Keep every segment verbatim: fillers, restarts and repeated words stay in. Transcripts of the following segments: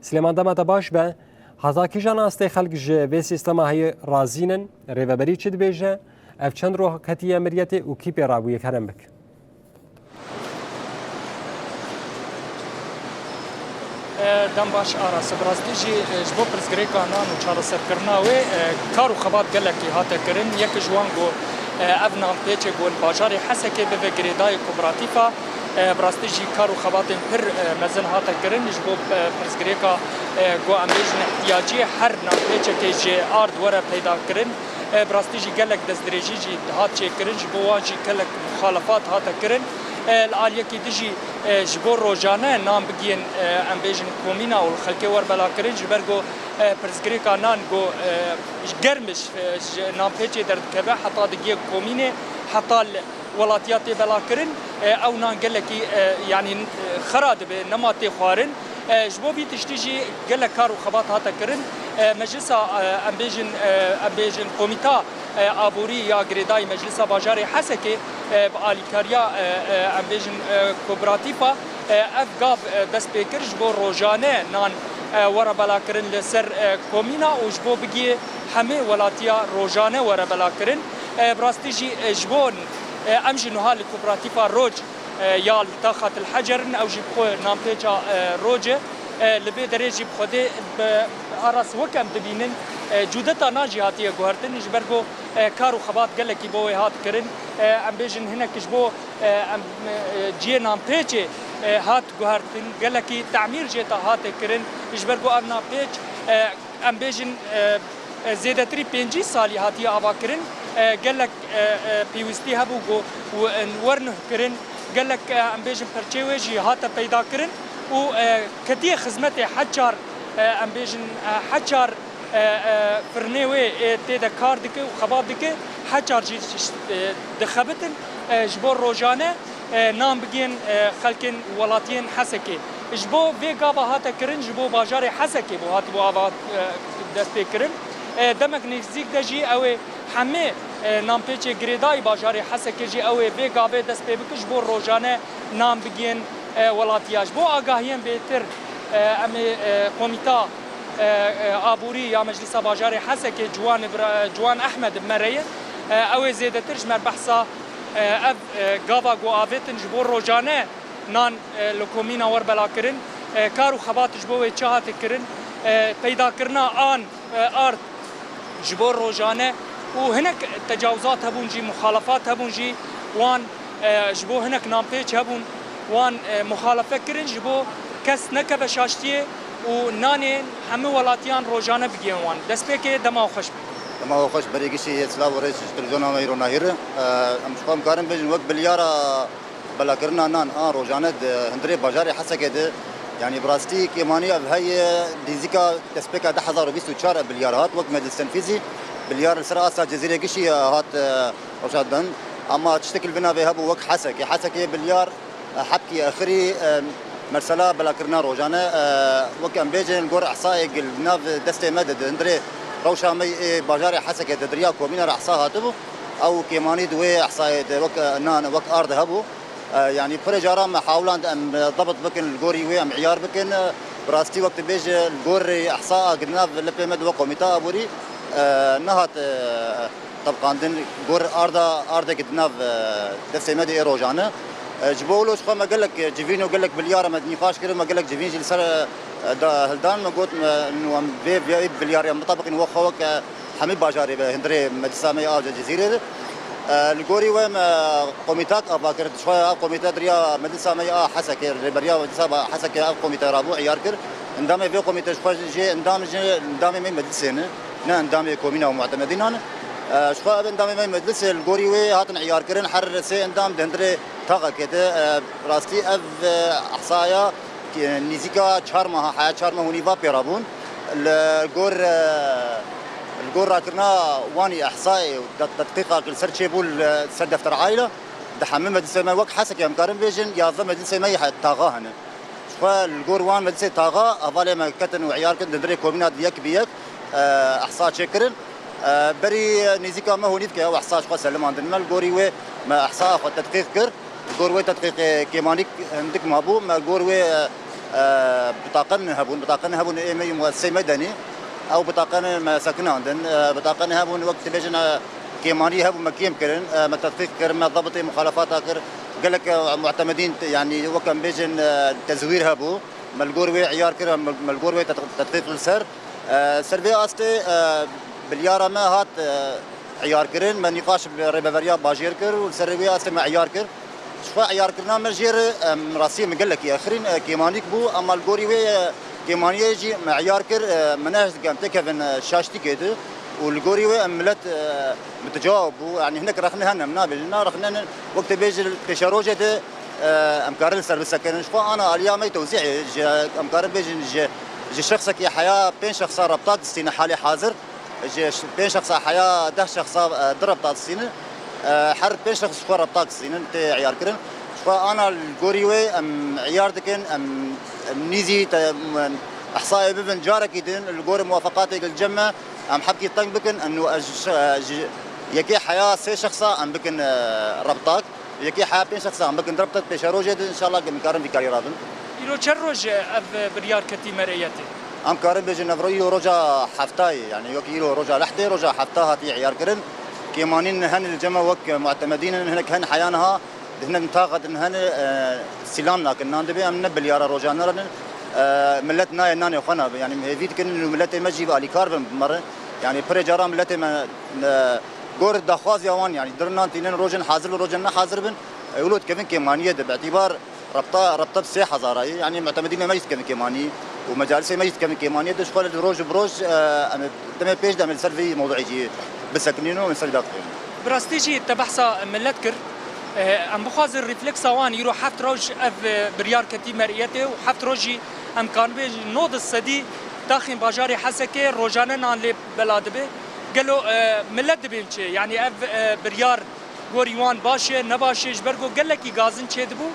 Silêman, dema te baş be. Heta kîjan astê xelk ji vê sîstema heyî razî nin? Rêveberî çi dibêje? Ev çend roj ketiye miriyetê û kî pê rabûye? Kerem bik. E, dem baş Aras. Bi rastî jî, e, ji bo pirsgirêka nan û çareserkirina wê, e, kar û xebat gelekî hate kirin. Yek ji wan ku, e, ev nanpêçê ku li bajarê Hesekê bibe girêdayî kooperatîfa, e, bi rastî jî kar û xebatên pir, e, mezin hate kirin ji bo, e, pirsgirêka, e, ku em bêjin ihtiyaciyê her nanpêçekê ji ard were peyda kirin. E, bi rastî jî gelek destdirêjî jî hat çêkirin, ji bo wan jî gelek muxalefat hate kirin. E, li aliyekî din jî, e, ji bo rojane nan bigihên, e, em bêjin komîna û li xelkê wer belakirin, ji ber ku, e, pirsgirêka nan ku, e, ji germ e, ji nanpêçê derdikeve heta digiye komînê, heta li welatiya tê belakirin, e, ew nan gelekî, e, yanî, e, xera dibe, nema tê xwarin. E, ji bo vî tiştî jî gelek kar û xebat hate kirin. E, meclisa, e, em bêjin, e, em bêjin komîta, e, aborî ya girêdayî Meclisa Bajarê Hesekê, e, bi alîkariya, e, e, em bêjin, e, kooperatîfa, e, ev gav, e, dest pê kir ji bo rojane nan, e, were belakirin li ser, e, komîna û ji bo bigiyê hemê welatiya rojane were belakirin. E, bi rastî jî, e, ji bo, e, em ji nuha li kooperatîfa Roc, e, ya li taxa Til Hecer in, ew jî bi xwe nanpêça, e, Roc e. E, li vê derê jî bi Xwedê bi Aras wek em dibînin, e, cûdeta nan jî hatiye guhertin, ji ber ku, e, kar û xebat gelekî bo wê hat kirin. E, em bêjin hinek ji bo, e, em, e, cihê nanpêçê, e, hat guhertin, gelekî temîr jê te hate kirin, ji ber ku ev nanpêç, e, em bêjin, e, e, zêdetirî pêncî salî hatiye avakirin, e, gelek, e, e, pêwîstî hebû ku, e, wer nuh kirin, gelek, e, em bêjin perçê wê jî hate peyda kirin û, e, ketiye xizmetê heçar, e, em bêjin, e, heçar, e, e, firnê wê, e, tê de kar dike û xebat dike, heçar jî, e, dixebitin, e, ji bo rojane, e, nan bigihên, e, xelkên welatiyên Hesekê. Ji bo vê gava hate kirin, ji bo bajarê Hesekê bû, hatibû ava, e, dest pê kirin. E, demek nêzîk de jî ew ê hemê, e, nanpêçê girêdayî bajarê Hesekê jî ew ê vê gavê dest pê bike, ji bo rojane nan bigihên, e, welatiya. Ji bo agahiyên bêtir, e, em ê, e, komîta, e, e, aborî ya Meclisa Bajarê Hesekê Ciwan Bira-, Ciwan Ehmed bi me re ye. E, ew ê zêdetir ji me re behsa, e, ev, e, gava ku avêtin ji bo rojane nan, e, li komîna wer belakirin, e, kar û xebat ji bo wê çi hate kirin, e, peydakirina an, e, ard ji bo rojane û hinek tecawizat hebûn jî, muxalefat hebûn jî, wan, e, ji bo hinek nanpêç hebûn, wan, e, muxalefe kirin ji bo kes nekeve şaştiyê û nanên hemû welatiyan rojane bigihên wan. Destpêkê dema xweş be. Dema we xweş, berê giştî yê silav û rêz ji televîzyona me îro Nahîr. E, em ji xwe em karin bêjin wek bilyara belakirina nan a rojane di hundirê bajarê Hesekê de, yanî bi rastî kêmanî ev heye, nêzîka destpêka du hezar û bîst û çar ev bilyar hat, wek meclis tenfîzî bilyar li ser asta Cizîrê Giştî hat, e, rojane dan. Ama tiştekî li vê navê hebû wek Hesekê. Hesekê bilyar, e, hebkî exirî, e, mesela belakirina rojane, e, wek em bêjin li gor ihsayê li nav destê me de di hundirê rewşa me yê bajarê Hesekê de di riya komîna re ihsa hatibû. Ew kêmanî di wê ihsayê de wek, e, nan, wek ard hebû. E, yanî pirê caran me hewlan em, e, debit bikin, li gorî wê em îyar bikin. E, bi rastî wek tu bêje, li gorî ihsa a di nav lepê me di wek komîta aborî, e, nehat, e, tebqandin, gor arda, ardekî di nav, e, destê me de ê rojane. E, ji bo wilo ji xwe me gelek civîn û gelek bilyara me nîqaş kirin, me gelek civîn jî li ser, e, da, hildan me got, me, em vê, vê bilyarê em bitabiqîn wek xwe wek, e, hemî bajarê be, hundirê Meclisa me ya Cizîrê de. E, li gorî we me komîtak ava kir. Ji xwe ev komîte di riya Meclisa me ya Hesekê, rêberiya Meclisa ba Hesekê ev komîte rabû, îyar kir. Endamê vê komîte ji xwe jê endam ji endamê me meclisê ne, ne endamê komîna û mu'temedînan e. E, ji xwe ev endamê me meclisê li gorî wê hatin îyar kirin, her sê endam di hundirê taxekê de, e, rastî ev, e, ihsaya Nîzîka çar meha, heya çar meh û nîva pê rabûn. Li gor, e, li gor rakirina wanî ihsayê û tet-, tetqîqa li ser çêbû li ser defter aîla, di hemî medresê me wek Hesekê em karin bêjin, yazdeh medresê me yê he-, taxa hene. Ji xwe li gor wan medresê taxa hevalê me ketin û îyar kirin di dirê komîna di yek bi yek, e, ihsa çêkirin. E, berî nîzîka meh û nîv ke ew ihsa ji xwe selimandin me, li gorî wê me ihsa xwe tedqîq kir. Li gor wê tedqîqê kêmanîk hindik mabû, me gor wê, e, E, bitaqen hebûn, bitaqen hebûn ê me yî muesseseyê medenî. Ew bitaqen me sekinandin. E, bitaqen hebûn wek dibêjin, e, kêmanî hebûn me kêm kirin. E, me tedqîq kir, me dabitê muxalefata kir. Gelek, e, mu'temedîn, yanî wek em bêjin, e, tezwîr hebû. Me li gor wê eyar kir, me, me li gor wê ted-, tedqîq li ser. E, ser vê astê, e, biryara me hat, e, eyar kirin. Me nîqaş bi rêveberiya bajêr kir û li ser vê astê me eyar kir. Ji xwe eyarkirina me jê re, em, rastiyê min gelekî exirîn, e, kêmanîk bû, ema li gorî wê, e, kêmaniyê jî me eyar kir, e, me nehişt dike em têkevin, e, şaştîkê de û li gorî wê em milet, e, mutecawab bû. Yanî hinek rexne hene, em nabêjin, na rexne ne, wek te bêjin pêşerojê de, e, em karin li ser bisekinin. Ji xwe ana aliya me tewzîhê, ji, em karin bêjin ji, ji şexsekî heya pênc şexsa rebtak distîne halê hazir. Ji ş-, pênc şexsa heya deh şexsa, e, di rebta distînin. E, her pênc şexs ji xwe rebtak distînin, tê eyarkirin. Ji xwe ana li gorî wê em eyar dikin, em, em nîzî te, em, ihsayê bibin carekî din, li gorî muwafaqatê li cem me, em hebkî teng bikin, em nû ez ji, ji yekê heya sê şexsa em bikin, e, rebtak. Yekê heya pênc şexsan bikin, dirb te pêşerojê de, înşallah, em karin vî karî rabin. Îro çend roj e ev biryar ketî mer'iyetê? Em karin bêjin, ev ro-, îro roja heftayê, yanî wek îro roja lehdê, roja hefta hatiye eyarkirin. Kêmanîn hene li cem me wek mu'temedîn in, hinek hene heya niha, di hinek mintaqet in hene, e, sîlam nakin. Nan dibê em ne biryara rojan nerin. E, milet nayê nanê xwe nabe. Yanî em hêvî dikin û miletê me jî bi alîkar bin bi me re. Yanî pirê caran miletê me, e, Gor daxwaziya wan, yanî dirinan tînin rojên hazir û rojên nehazir bin, e, wilo dikevin kêmaniyê de, bi îtîbar rebta, rebta bi sê hezara ye, yanî mu'temedînê me jî dikevin kêmanî û mecalisê me jî dikevin kêmaniyê de, ji xwe li roj bi roj, e, em ê demê pêş de em ê li ser vî mewduî jî bisekinîn û em ê li ser vî daxivînin. Bi rastî jî te behsa milet kir. E, em bixwazin refleksa wan îro heft roj ev, e, biryar ketî mer'iyetê û heft roj jî em kanibê nod sedî taxên bajarê Hesekê rojane nan lê bela dibe. Gelo, e, milet dibên çi? Yanî ev, e, biryar gorî wan baş e, ne baş e? Ji ber ku gelekî gazin çêdibû,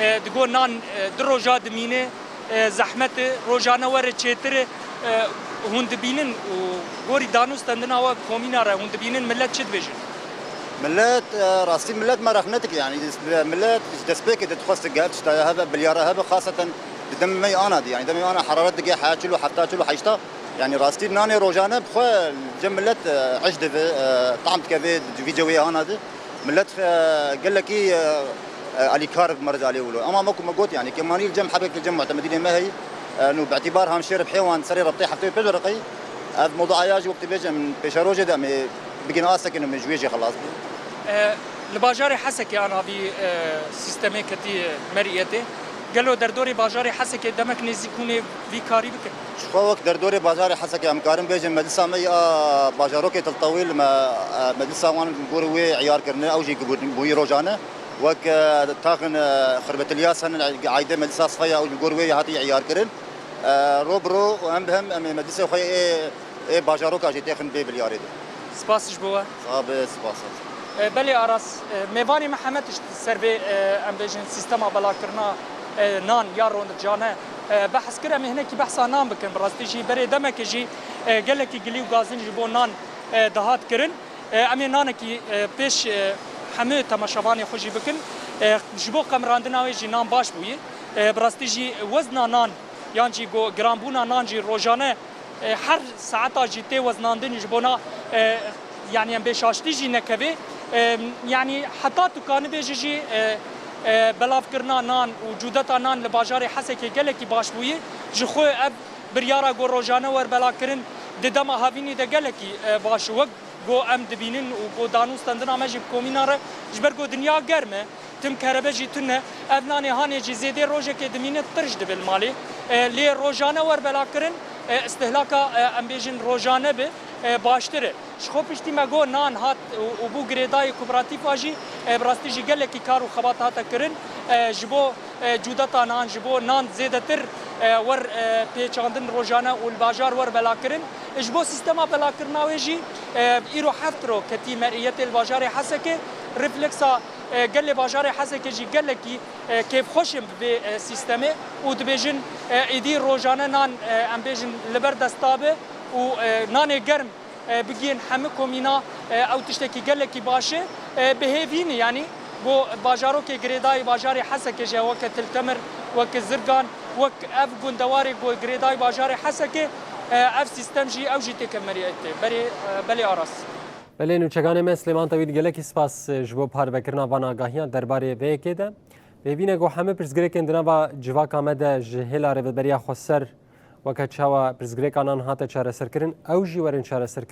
e, digo nan, e, du roja dimîne, e, zehmet e, rojane were çêtir e, e, hûn dibînin û gorî danûstendina we komîna re hûn dibînin milet çi dibêjin? Milet, e, rastî milet meraq nedike, yanî millet ji destpêkê de dixwest gel tiştaya hebe, biryara hebe, xaseten di demê me yê ana de, yanî demê ana heraret dike heya çil û hefta, çil û heşta. Yanî rastî nanê rojane bi xwe li cem milet, e, eş dibe, e, tam dikeve di vî cewê ana de. Milet, e, gelekî, e, e, alîkar bi me re alê wilo. Ema me ku me got, yanî kêmanî li cem hebek li cem mu'temedînê me heyî. E, nû bi îtîbar hamşêr bi hêwan serê rebtê heftê û pênc reqeyî. Ev mewduaya jî wek dibêjin em pêşerojê de em ê bigin asekê nû em ê ji wê jê xelas bin. E, li bajarê Hesekê ana vî, e, sîstemê ketî mer'iyetê. Gelo derdorê bajarê Hesekê demek nêzîk hûn ê vî karî bikin? Ji xwe wek derdorê bajarê Hesekê em karin bêjin meclisa me ya bajarokê Til Tewîl me, e, meclisa wan li gor wê eyar kirine, ew jî bûyî rojane. Wek, e, taxin, e, Xirbet Ilyas hene, aîdê meclisa Sifeya ew li gor wê hatiye eyar kirin. E, ro bi ro û hem bi hem em ê meclisê xwe ê, ê bajaroka jî têxin bê biryarê de. Spas ji bo we. Sax be, spas. E, belê Aras, e, mêvanê me heme tişt ser vê, e, em bêjin sîstema belakirina, e, nan ya rondicane, e, behs kir. Em ê hinekî behsa nan bikin. Bi rastî jî berê demekê jî, e, gelekî gilî û gazin ji bo nan, e, dihat kirin. E, em ê nanekî, e, pêş, e, hemû temaşevanê xwe jî bikin. E, ji bo qemirandina wê jî nan baş bûye. E, bi rastî jî wezna nan yan jî go-, giranbûna nan jî rojane, e, her saeta jî tê weznandin ji bona, e, yanî em bê şaştî jî nekevê. E, yanî heta tu kanibêjî jî, e, e, belavkirina nan û cûdeta nan li bajarê Hesekê gelekî baş bûye. Ji xwe ev biryara go rojane wer belakirin di dema havînî de gelekî, e, baş e. Wek go em dibînin û go danûstendina me jî bi komîna re, ji ber go dinya germ e, tim kerebe jî tune, ev nanê hanê jî zêdê rojekê dimîne tirş dibe li malê. E, lê rojane wer belakirin, e, istihlaka, e, em bêjin rojane bi, e, baştir e. Ji xwe piştî me got nan hat û, û bû girêdayî kooperatîfa jî, e, bi rastî jî gelekî kar û xebat hate kirin, e, ji bo, e, cûdeta nan, ji bo nan zêdetir, e, wer, e, pêçandin rojane û li bajar wer belakirin. E, ji bo sîstema belakirina wê jî, e, îro heft ro ketî mer'iyetê li bajarê Hesekê, refleksa, e, gelê bajarê Hesekê jî gelekî, e, kêfxweş in bi vê, e, sîstemê û dibêjin, e, êdî rojane nan, e, em bêjin li ber desta be û, e, nanê germ e, bigihên hemî komîna, e, ew tiştekî gelekî baş e. E, bi hêvî ne, yanî go bajarokê girêdayî bajarê Hesekê jî weke Til Temir, weke Zirgan, Wek ev gundewarê ku girêdayî bajarê Hesekê, e, ev sîstem jî, ew jî têke meriyetê. Berê, e, belê Aras. Belê nûçeganê me Silêman Tewîd, gelekî spas, e, ji bo parvekirina van agahiyan derbarê vê yekê de. Hêvî ne ku hemî pirsgirêkên di nava civaka me de ji hêla Rêveberiya Xweser weke çawa pirsgirêka nan hate çareserkirin, ew jî werin çareserkirin.